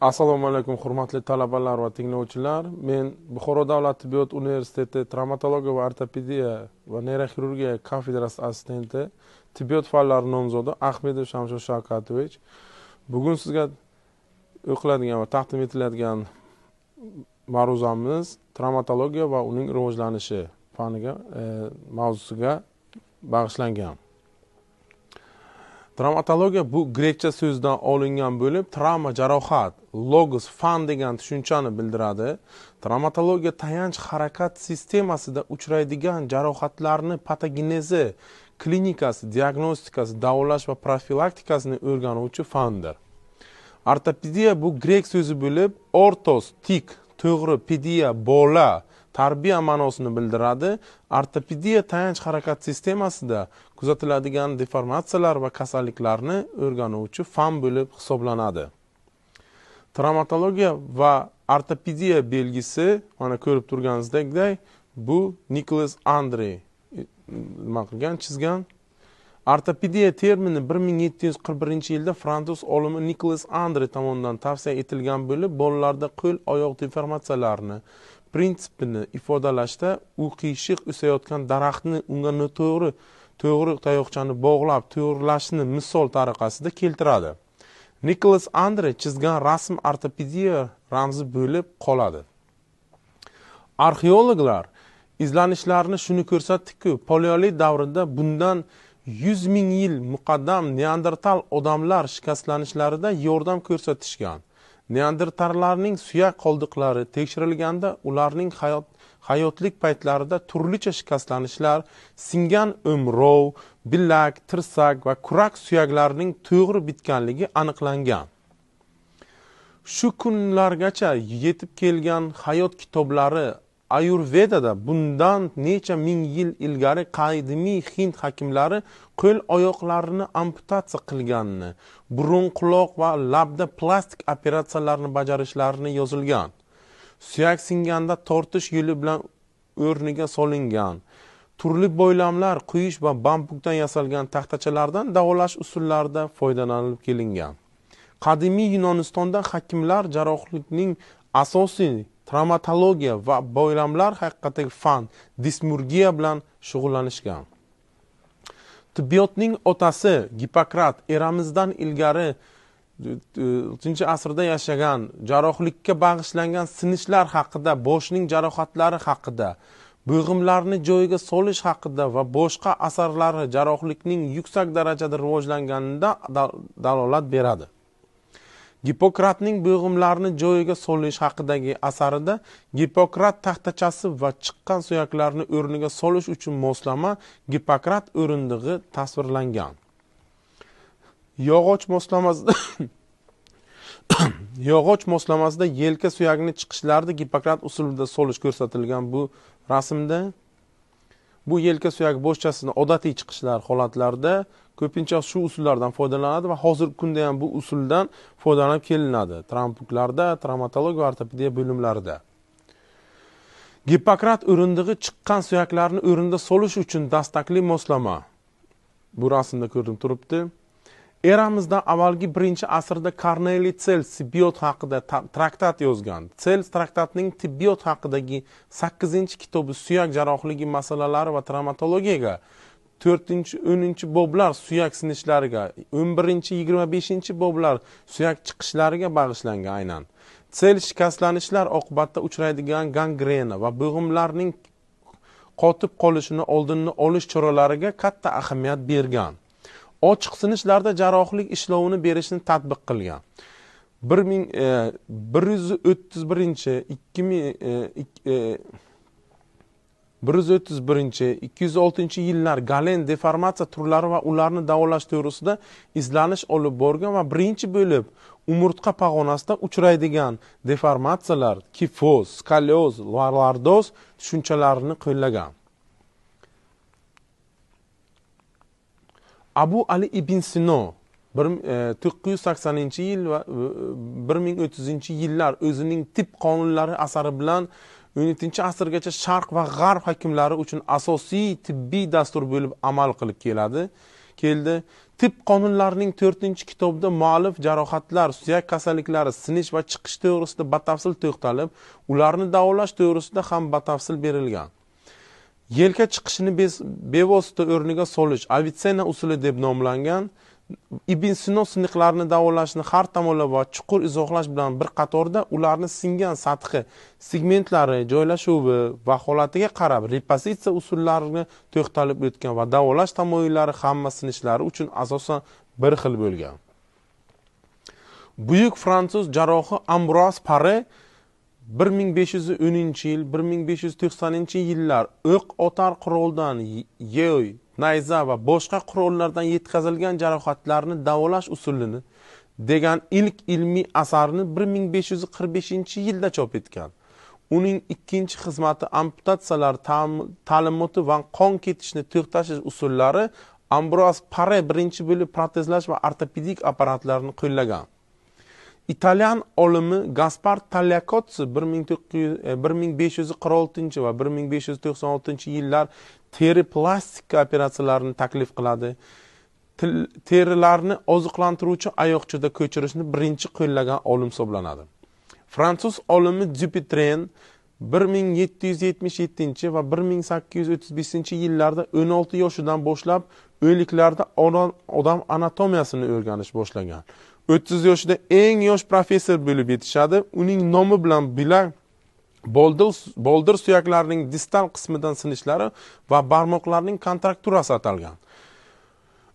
Assalomu alaykum hurmatli talabalar va tinglovchilar. Men Buxoro davlat tibbiyot universiteti travmatologiya va ortopediya va neyroxirurgiya kafedrasi assistenti, tibbiyot fanlari nomzodi Ahmedov Shamshod Shavkatovich. Bugun sizga o'qiladigan va taqdim etiladigan ma'ruzamiz travmatologiya va uning rivojlanishi faniga mavzusiga bag'ishlangan. Travmatologiya bu grekcha so'zdan olingan bo'lib, travma jarohat, logos fan degan tushunchani bildiradi. Travmatologiya tayanch harakat sistemasida uchraydigan jarohatlarni patogenezi, klinikasi, diagnostikasi, davolash va profilaktikasini o'rganuvchi fandir. Ortopediya bu grek so'zi bo'lib, ortos tik, to'g'ri, pediya bola, tarbiya ma'nosini bildiradi. Ortopediya tayanch harakat sistemasida kuzatiladigan deformatsiyalar va kasalliklarni o'rganuvchi fan bo'lib hisoblanadi. Travmatologiya va ortopediya belgisi mana ko'rib turganingizdek, bu Nikolas Andre nima qilgan, chizgan. Ortopediya termini 1741-yilda fransuz olimi Nikolas Andre tomonidan tavsiya etilgan bo'lib, bolalarda qo'l oyoq deformatsiyalarini prinsipini ifodalashda u qiyshiq o'sayotgan daraxtni unga noto'g'ri to'g'ri tayoqchani bog'lab to'g'rilashni misol tariqasida keltiradi. Nikolas Andre chizgan rasm ortopediya ramzi bo'lib qoladi. Arxeologlar izlanishlarini shuni ko'rsatdiki, paleolit davrida bundan 100 ming yil muqaddam neandertal odamlar shikastlanishlarida yordam ko'rsatishgan. Neandertallarning suyak qoldiqlari tekshirilganda ularning hayotlik paytlarida turlicha shikastlanishlar, singan o'mrov, bilak, tirsak va kurak suyaklarining to'g'ri bitganligi aniqlangan. Shu kunlargacha yetib kelgan hayot kitoblari Ayurvedada bundan necha ming yil ilgari qadimiy Hind hakimlari qo'l oyoqlarini amputatsiya qilganini, burun, quloq va labda plastik operatsiyalarni bajarishlarini yozilgan. Suyak singanda tortish yo'li bilan o'rniga solingan, turli boylamlar quyish va bambukdan yasalgan taxtachalardan davolash usullarida foydalanilib kelingan. Qadimiy Yunonistonda hakimlar jarrohlikning asosiy travmatologiya va boylamlar haqidagi fan dismurgiya bilan shug'ullanishgan. Tibbiyotning otasi Gippokrat eramizdan ilgari 3-asrda yashagan, jarrohlikka bag'ishlangan sinishlar haqida, boshning jarohatlari haqida, bo'g'imlarni joyiga solish haqida va boshqa asarlari jarrohlikning yuksak darajada rivojlanganida dalolat beradi. Gippokratning bo'g'imlarni joyiga solish haqidagi asarida Gippokrat taxtachasi va chiqqan suyaklarni o'rniga solish uchun moslama Gippokrat o'rindig'i tasvirlangan. Yog'och moslamasida yelka suyagini chiqishlarida Gippokrat usulida solish ko'rsatilgan bu rasmda. Bu yelka suyagi bo'shchasini odatiy chiqishlar holatlarida ko'pincha shu usullardan foydalanadi va hozirgi kunda ham bu usuldan foydalanib kelinadi travmpunktlarda, travmatologiya va ortopediya bo'limlarida. Gippokrat o'rindig'i chiqqan suyaklarni o'rnida solish uchun dastakli moslama. Bu rasmda ko'rinib turibdi. Eramizdan avvalgi 1-asrda Korneliy Tsels tibbiyot haqida traktat yozgan. Tsels traktatning tibbiyot haqidagi 8-kitobi suyak jarrohligi masalalari va travmatologiyaga, 4-10 boblar suyak sinishlariga, 11-25 boblar suyak chiqishlariga bag'ishlangan aynan. Tsels shikastlanishlar oqibatida uchraydigan gangrena va bo'g'imlarning qotib qolishini oldini olish choralariga katta ahamiyat bergan. Ochiq sinishlarda jarrohlik ishlovini berishni tatbiq qilgan. 131-206 yillar Galen deformatsiya turlari va ularni davolash to'g'risida izlanish olib borgan va birinchi bo'lib umurtqa pog'onasida uchraydigan deformatsiyalar, kifoz, skolioz va lordoz tushunchalarini qo'llagan. Abu Ali ibn Sino 980-yil va 1030-yillar o'zining tib qonunlari asari bilan 17-asrgacha sharq va g'arb hakimlari uchun asosiy tibbiy dastur bo'lib amal qilib keladi. keldi. Tib qonunlarining 4-kitobida muallif jarohatlar, suyak kasalliklari, sinish va chiqish to'g'risida batafsil to'xtalib, ularni davolash to'g'risida ham batafsil berilgan. Yelka chiqishini bevosita o'rniga solish Avicenna usuli deb nomlangan. Ibn Sino siniqlarni davolashni har tomonlama va chuqur izohlash bilan bir qatorda ularni singan sathi, segmentlari, joylashuvi va holatiga qarab repozitsiya usullarini to'xtalib o'tgan va davolash tamoyillari hamma sinishlari uchun asosan bir xil bo'lgan. Buyuk fransuz jarrohi Ambroaz Pare 1510-yil, 1590-yillar o'q otar quroldan, yoy, nayza va boshqa qurollardan yetkazilgan jarohatlarni davolash usulini degan ilk ilmiy asarni 1545-yilda chop etgan. Uning ikkinchi xizmati amputatsiyalar ta'limoti va qon ketishni to'xtatish usullari Ambroaz Pare birinchi bo'lib protezlash va ortopedik apparatlarni qo'llagan. Italyan olimi Gaspar Tagliacozzi 1546 va 1596-yillar teri plastika operatsiyalarini taklif qiladi. Terilarni oziqlantiruvchi oyoqchada ko'chirishni birinchi qo'llagan olim hisoblanadi. Fransuz olimi Dupuytren 1777 va 1835-yillarda 16 yoshidan boshlab o'liklarda odam anatomiyasini o'rganish boshlagan. 30 yoshida eng yosh professor bo'lib yetishadi. Uning nomi bilan bilak boldir suyaklarining distal qismidan sinishlari va barmoqlarning kontrakturasi atalgan.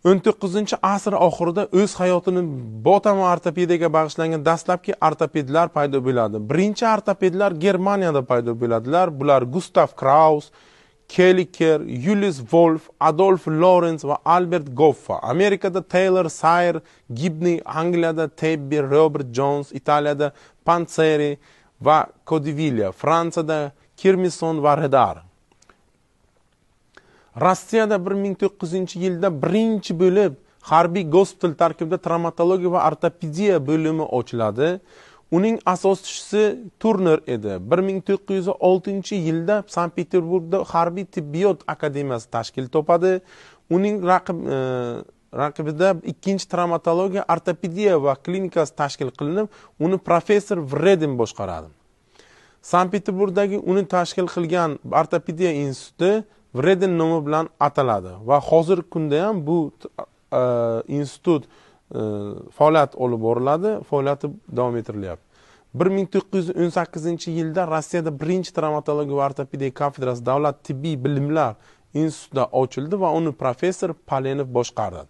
19-asr oxirida o'z hayotini botama ortopediyaga bag'ishlangan dastlabki ortopedlar paydo bo'ladi. Birinchi ortopedlar Germaniyada paydo bo'ladilar. Bular Gustav Kraus, Kelliker, Julius Wolf, Adolf Lorenz va Albert Goffa. Amerikada Taylor, Sayre, Gibney, Angliyada Tebby, Robert Jones, Italiyada Panzeri va Codivilla, Fransiyada Kirmison va Redar. Rossiyada 1900-yilda birinchi bo'lib harbiy gospital tarkibida travmatologiya va ortopediya bo'limi ochiladi. Uning asoschisi Turner edi. 1906-yilda Sankt-Peterburgda harbiy tibbiyot akademiyasi tashkil topadi. Uning raqibida ikkinchi travmatologiya, ortopediya va klinikasi tashkil qilinib, uni professor Vredin boshqaradi. Sankt-Peterburgdagi uni tashkil qilgan ortopediya instituti Vredin nomi bilan ataladi va hozirgi kunda ham bu institut faoliyat olib boriladi, faoliyati davom ettirilyapti. 1918-yilda Rossiyada birinchi travmatologiya va ortopediya kafedrasi Davlat tibbiy bilimlar institutida ochildi va uni professor Polenov boshqardi.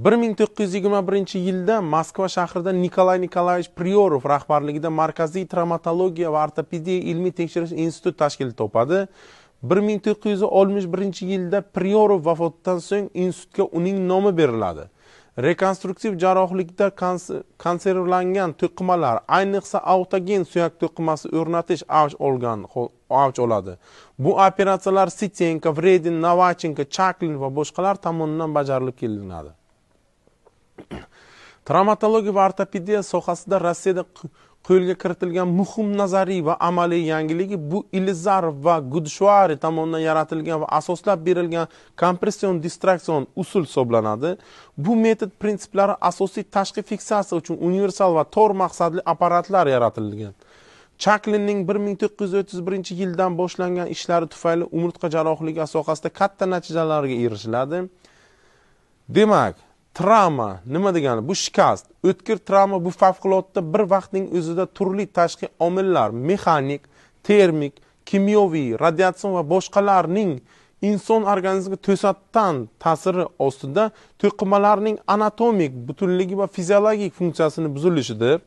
1921-yilda Moskva shahrida Nikolay Nikolayevich Priorov rahbarligida Markaziy travmatologiya va ortopediya ilmiy tekshirish instituti tashkil topadi. 1961-yilda Priorov vafotidan so'ng institutga uning nomi beriladi. Rekonstruktiv jarrohlikda konservlangan to'qimalar, ayniqsa autogen suyak to'qimasi o'rnatish avj oladi. Bu operatsiyalar Sitenko, Vredin, Novachenko, Chaklin va boshqalar tomonidan bajarilib kelinadi. Travmatologiya va ortopediya sohasida Rossiyada qo'lga kiritilgan muhim nazariy va amaliy yangiligi bu Ilizarov va Gudshvari tomonidan yaratilgan va asoslab berilgan kompression distraksion usul hisoblanadi. Bu metod prinsiplari asosiy tashqi fiksatsiya uchun universal va tor maqsadli apparatlar yaratilgan. Chaklinning 1931-yildan boshlangan ishlari tufayli umurtqa jarrohligi sohasida katta natijalarga erishiladi. Demak, travma nima degani? Bu shikast. O'tkir travma bu favqulodda bir vaqtning o'zida turli tashqi omillar, mexanik, termik, kimyoviy, radiatsion va boshqalarning inson organizmiga to'satdan ta'siri ostida to'qimalarning anatomik butunligi va fiziologik funksiyasini buzilishidir.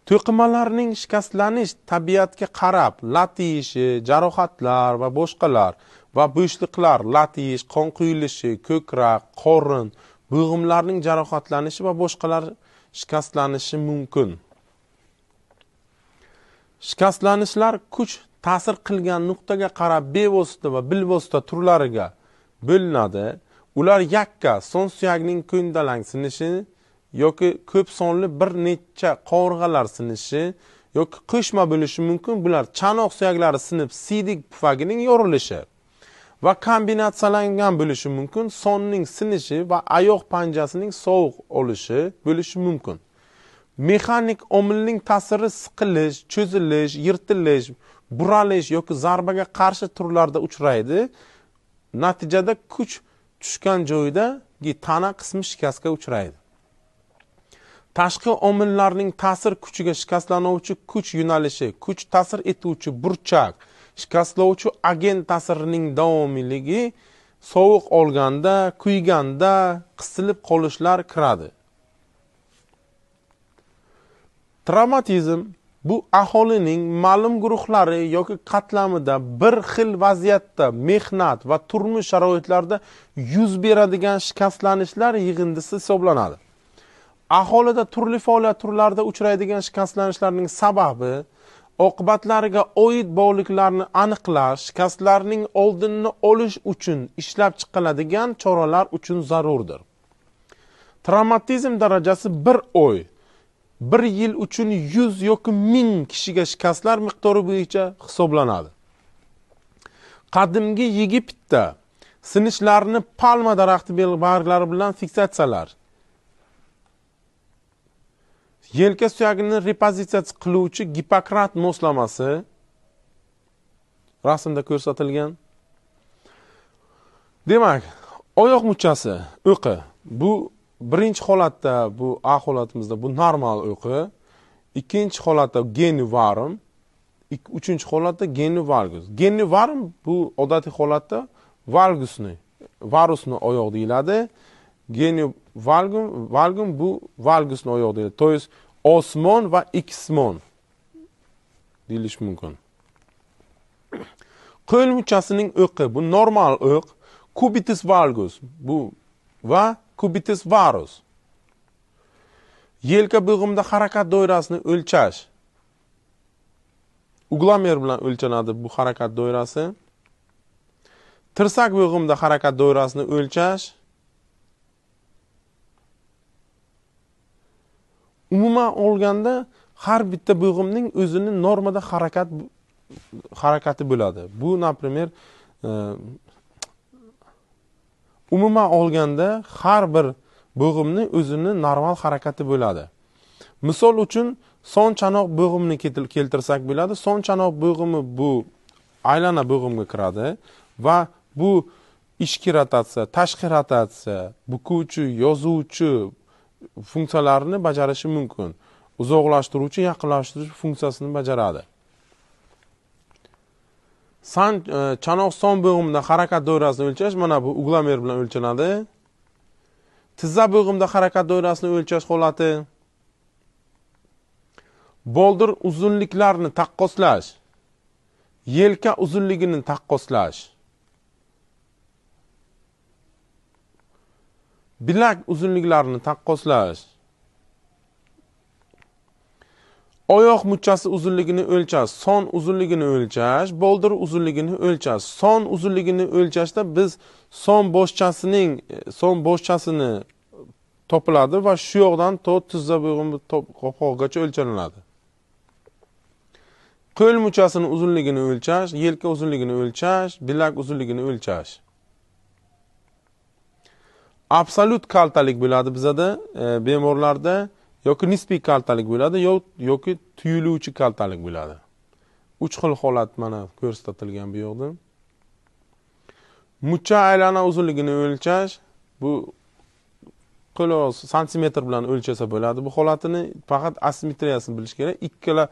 To'qimalarning shikastlanish tabiatga qarab lat yeyishi, jarohatlar va boshqalar va bo'shliqlar, lat yeyish, qon quyilishi, ko'krak, qorin, bo'g'imlarning jarohatlanishi va boshqalar shikastlanishi mumkin. Shikastlanishlar kuch ta'sir qilgan nuqtaga qarab bevosita va bilvosita turlariga bo'linadi. Ular yakka son suyakning ko'ndalang sinishi yoki ko'p sonli bir necha qovurg'alar sinishi yoki qo'shma bo'lishi mumkin. Bular chanoq suyaklari sinib siydik pufagining yorilishi Va kombinatsiyalangan bo'lishi mumkin. Sonning sinishi va oyoq panjasining sovuq olishi bo'lishi mumkin. Mexanik omilning ta'siri siqilish, cho'zilish, yirtilish, buralish yoki zarbaga qarshi turlarda uchraydi. Natijada kuch tushgan joyidagi tana qismi shikastga uchraydi. Tashqi omillarning ta'sir kuchiga shikastlanuvchi kuch yo'nalishi, kuch ta'sir etuvchi burchak, shikastlovchi agent ta'sirining davomiyligi, sovuq olganda, kuyganda, qisilib qolishlar kiradi. Travmatizm bu aholining ma'lum guruhlari yoki qatlamida bir xil vaziyatda mehnat va turmush sharoitlarida yuz beradigan shikastlanishlar yig'indisi hisoblanadi. Aholida turli faoliyat turlarida uchraydigan shikastlanishlarning sababi, oqibatlariga oid bog'liqlarni aniqlash, shikastlarning oldini olish uchun ishlab chiqiladigan choralar uchun zarurdir. Travmatizm darajasi 1 oy, 1 yil uchun 100 yoki 1000 kishiga shikastlar miqdori bo'yicha hisoblanadi. Qadimgi Yegiptda sinishlarni palma daraxti barglari bilan fiksatsiyalar, yelka suyagini repozitsiya qiluvchi Gipokrat moslamasi rasmda ko'rsatilgan. Demak, oyoq muchasi o'qi. Bu birinchi holatda, bu A holatimizda bu normal o'qi, ikkinchi holatda genu varum, uchinchi holatda genu valgus. Genu varum bu odatiy holatda valgusni, varusni oyoq deyiladi. Genu valgum, valgum bu valgusni oyoq deyiladi. To есть osmon va iksmon deyilishi mumkin. Qo'l muchasining o'qi bu normal o'q, cubitus valgus bu va cubitus varus. Yelka bo'g'imida harakat doirasini o'lchash. Uglomer bilan o'lchanadi bu harakat doirasi. Tirsak bo'g'imida harakat doirasini o'lchash. Umuman olganda har bitta bo'g'imning o'zini normada harakati bo'ladi. Bu, например, umuman olganda har bir bo'g'imning o'zini normal harakati bo'ladi. Misol uchun son chanoq bo'g'imni keltirsak bo'ladi. Son chanoq bo'g'imi bu aylana bo'g'imga kiradi va bu ichki rotatsiya, tashqi rotatsiya, bukuvchi, yozuvchi funksiyalarini bajarishi mumkin. Uzoqlashtiruvchi, yaqinlashtiruvchi funksiyasini bajaradi. Chanoq son bo'g'imida harakat doirasini o'lchash mana bu uglomer bilan o'lchanadi. Tizza bo'g'imida harakat doirasini o'lchash holati. Boldir uzunliklarini taqqoslash, yelka uzunligini taqqoslash, bilak uzunliklarini taqqoslash, oyoq muchasi uzunligini o'lchash, son uzunligini o'lchash, boldir uzunligini o'lchash. Son uzunligini o'lchashda biz son boshchasini topiladi va shu yoqdan to tizza bo'g'imi qopqog'igacha o'lchaniladi. Qo'l muchasini uzunligini o'lchash, yelka uzunligini o'lchash, bilak uzunligini o'lchash. Absolyut kaltalik bo'ladi bizada bemorlarda, yoki nisbiy kaltalik bo'ladi, yoki tuyuluvchi kaltalik bo'ladi. 3 xil holat mana ko'rsatilgan bu yoqda. Mucha aylana uzunligini o'lchash, bu qo'l santimetr bilan o'lchasa bo'ladi. Bu holatini faqat asimetriyasini bilish kerak. Ikkala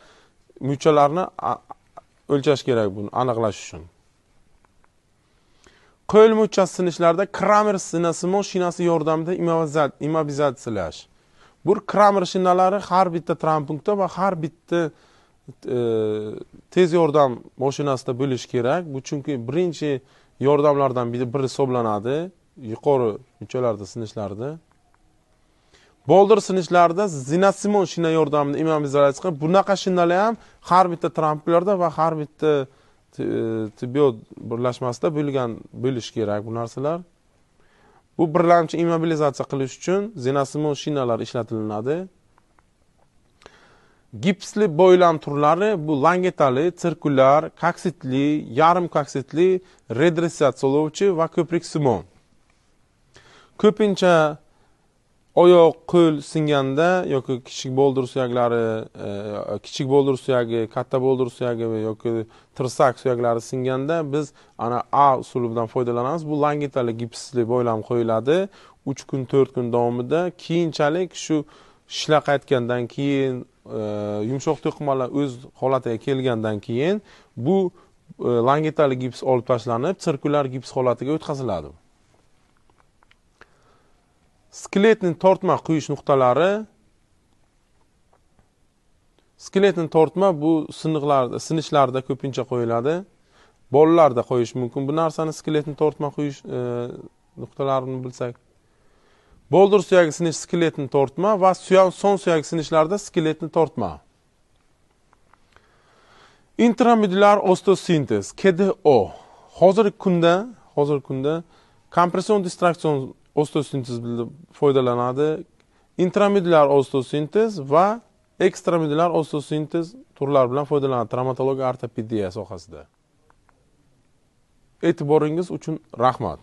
muchalarni o'lchash kerak buni aniqlash uchun. Qo'l muchasi sinishlarida Kramer sinasimon shinasi yordamida immobilizatsiyalash. Bu Kramer shinalari har bitta travmpunktda va har bitta tez yordam mashinasida bo'lishi kerak. Bu chunki birinchi yordamlardan biri hisoblanadi yuqori muchalarda sinishlarda. Boldir sinishlarda zinasimon shina yordamida immobilizatsiya qilib, bunaqa shinalar ham har bitta travmpunktlarda va har bitta tibbiyot birlashmasida bo'lishi kerak bu narsalar. Bu birlamchi immobilizatsiya qilish uchun zinasimon shinalar ishlatilinadi. Gipsli boylam turlari bu langetali, sirkulyar, koksitli, yarim koksitli, redressatsiyalovchi va ko'priksimon. Ko'pincha oyoq, qo'l singanda yoki kichik boldir suyaklari, kichik boldir suyagi, katta boldir suyagi yoki tirsak suyaklari singanda biz ana A usulidan foydalanamiz. Bu langetali gipsli boylam qo'yiladi 3 kun, 4 kun davomida. Keyinchalik shu shishlar qaytgandan keyin, yumshoq to'qimalar o'z holatiga kelgandan keyin bu langetali gips olib tashlanib, sirkulyar gips holatiga o'tkaziladi. Skeletning tortma quyish nuqtalari. Skeletning tortma bu siniqlar, sinishlarda ko'pincha qo'yiladi. Bolalarda qo'yish mumkin bu narsani, skeletning tortma quyish nuqtalarini bilsak. Boldir suyagi sinish skeletni tortma va son suyagi sinishlarda skeletni tortma. Intramedulyar osteosintez, KDO. Hozirgi kunda kompression distraksion osteosintez bilan foydalanadi. Intramedulyar osteosintez va ekstramedulyar osteosintez turlari bilan foydalanadi travmatologiya ortopediya sohasida. E'tiboringiz uchun rahmat.